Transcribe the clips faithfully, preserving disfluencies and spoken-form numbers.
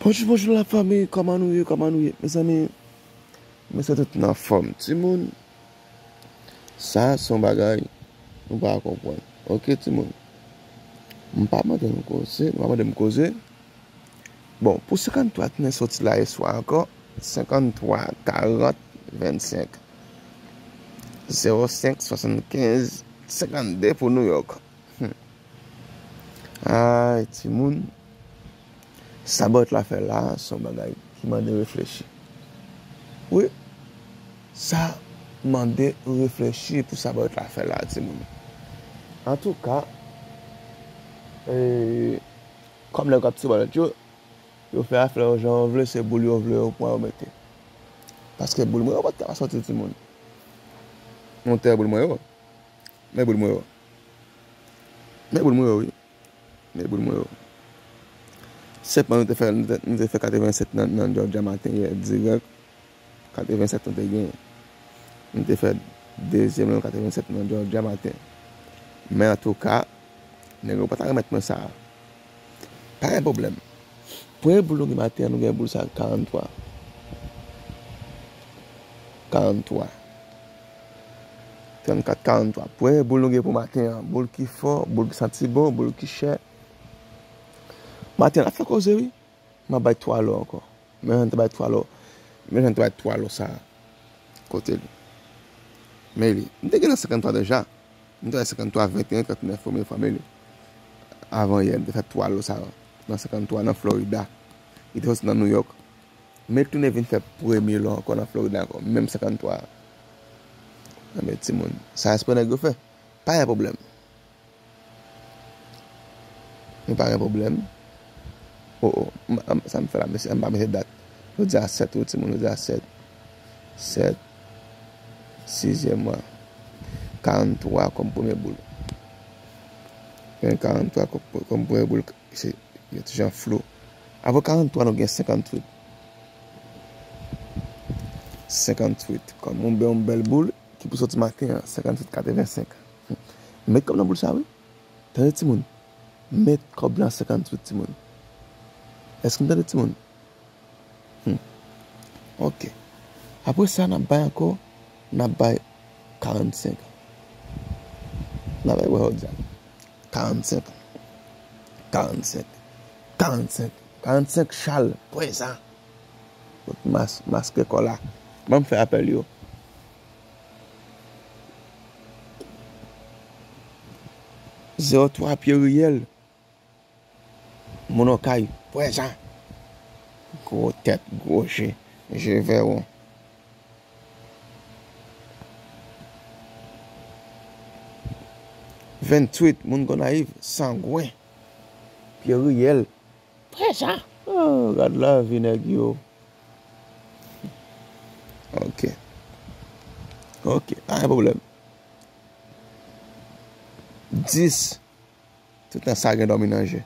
Bonjou, bonjou la fanmi, kòman nou ye, kòman nou ye? Mezanmi, m espere tout nou anfòm. Timoun, sa se yon bagay nou pa konprann. Oke, timoun. M pa mande nou koze, nou pa mande m koze. Bon, pou senkanntwa ki gen soti la yè swa ankò, senkanntwa, karant, vennsenk, zewo senk, swasannkenz, senkannde pou Nouyòk. Hmm. Ay, timoun. Sa Barrett la fè la, se yon bagay ki mande reflechi. Wi. Sa mande reflechi pou sa Barrett la fè la, timoun. Antouka, e, kòm nèg k ap tiye Barrett yo, yo fè afè yo jan yo vle, se boul yo vle yo pran yo mete. Paske boul mwen yo pa t ka pa soti, timoun. Monte boul mwen yo. Men boul mwen yo. Men boul mwen yo, wi. Men boul mwen yo. Senpman, nou te fè, nou te, nou te fè katrevennsèt nan, nan Georgia maten yè, dirèk. Katrevennsèt nou te genyen. Nou te fè dezyèm nan katrevennsèt nan Georgia maten. Men antouka, nèg yo pa ta remèt mwen sa. Pa gen pwoblèm. Premye boul nou gen maten an, nou gen boul sa karantwa. Karantwa. Trannkat karantwa. Premye boul nou gen pou maten an. Boul ki fò, boul ki santi bon, boul ki chè. Maten an, n ap fè koze, wi. M ap bay twa lò ankò. Men jan n te bay twa lò. Men jan n te bay twa lò sa a. Kote li? Men li. M te gen nan senkanntwa deja. M te bay senkanntwa, venteyen, trannèf, premye fwa, men li. Avan yè, m te fè twa lò sa a. Nan senkanntwa, nan Florida. Li te soti nan Nouyòk. Men li tounen vin fè premye lò ankò nan Florida ankò. Menm senkanntwa a. Anben, timoun. Sa espre nèg yo fè. Pa gen pwoblèm. Nou pa gen pwoblèm. O, o, m, m, sa m fè la, mesye, m pa mete dat. Jodi a sèt, wi, timoun, jodi a sèt. Sèt, sizyèm mwa. Karantwa kòm premye boul. Gen karantwa kòm, kòm premye boul, se, yo ti jan flou. Apre karantwa, nou gen senkanntwit. Senkanntwit. Kòm yon bè, yon bèl boul ki pou soti maten an, senkanntwit katrevensenk. Met kòb nan boul sa, wi. Tande, timoun. Met kòb lan senkanntwit, timoun. Èske n tande, timoun? Hmm. Oke. Apre sa, n ap bay ankò, n ap bay karannsenk. N ap bay, wè, jodi a. Karannsenk. Karannsenk. Karannsenk. Karannsenk chal, prezan. Kot mas, maske kò la. Ban m fè apèl yo. Zewo twa Pye Riyèl. Moun Okay, prezan. Gwo tèt, gwo je, je vèwon. Venntwit, moun Gonayiv, sangwen. Pye Riyèl, prezan. Oh, gad lavi nèg yo. Oke. Oke, pa gen pwoblèm. Dis. Tout tan sa gen dòmi nan je.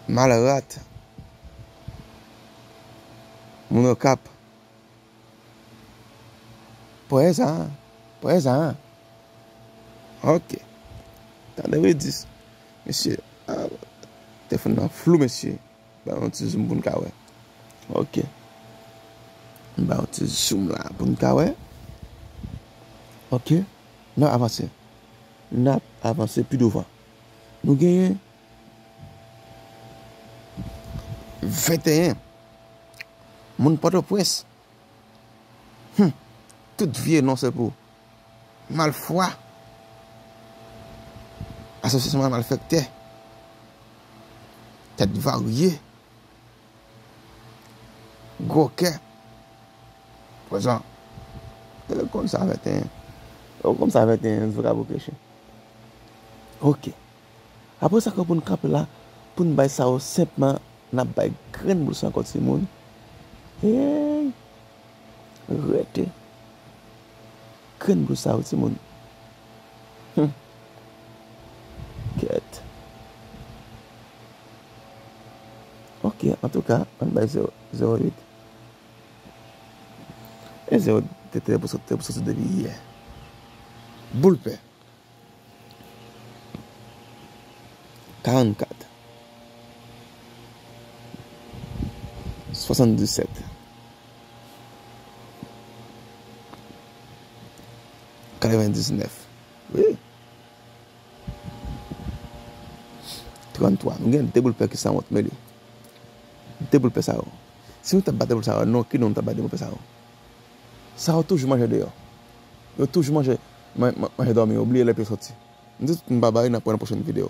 Malrat. Moun Okap. Prezan. Prezan. Oke. Tande wi dis. Mesye. Ah, telefòn nan flou, mesye. Ba yon ti zoom pou n ka wè. Oke. Ba yon ti zoom la pou n ka wè. Oke. N ap avanse. N ap avanse pi douvan. Nou genyen venteyen. Moun Pòtoprens. Hum. Tout vye non se pou malfwa. Asosyasyon malfektè. Tèt varye. Gwo kè. Prezan. E konn sa venteyen. E konn sa venteyen, vagabon keche. Oke. Apre sa, pou n kanpe la, pou n bay sa yo senpman, n ap bay grenn boul sa ankò, timoun. Hey! Rete. Grenn boul sa yo, timoun. Hum. Kèt. Oke, antouka, ann bay zewo, zewo uit. E zewo te, te pou soti, te pou soti depi yè. Boul pè. Karannkat. Swasanndisèt. Katrevendiznèf. Wi. Tranntwa. Nou gen de boul pè ki sanwont, men li. De boul pè sa yo. Si nou t ap bat de boul sa yo, non, ki non nou t ap bat de boul pè sa yo? Sa yo toujou manje deyò. Yo toujou manje, man- man- manje dòmi, yo bliye lè yo soti. M di tout moun babay, n ap wè nan pwochèn videyo.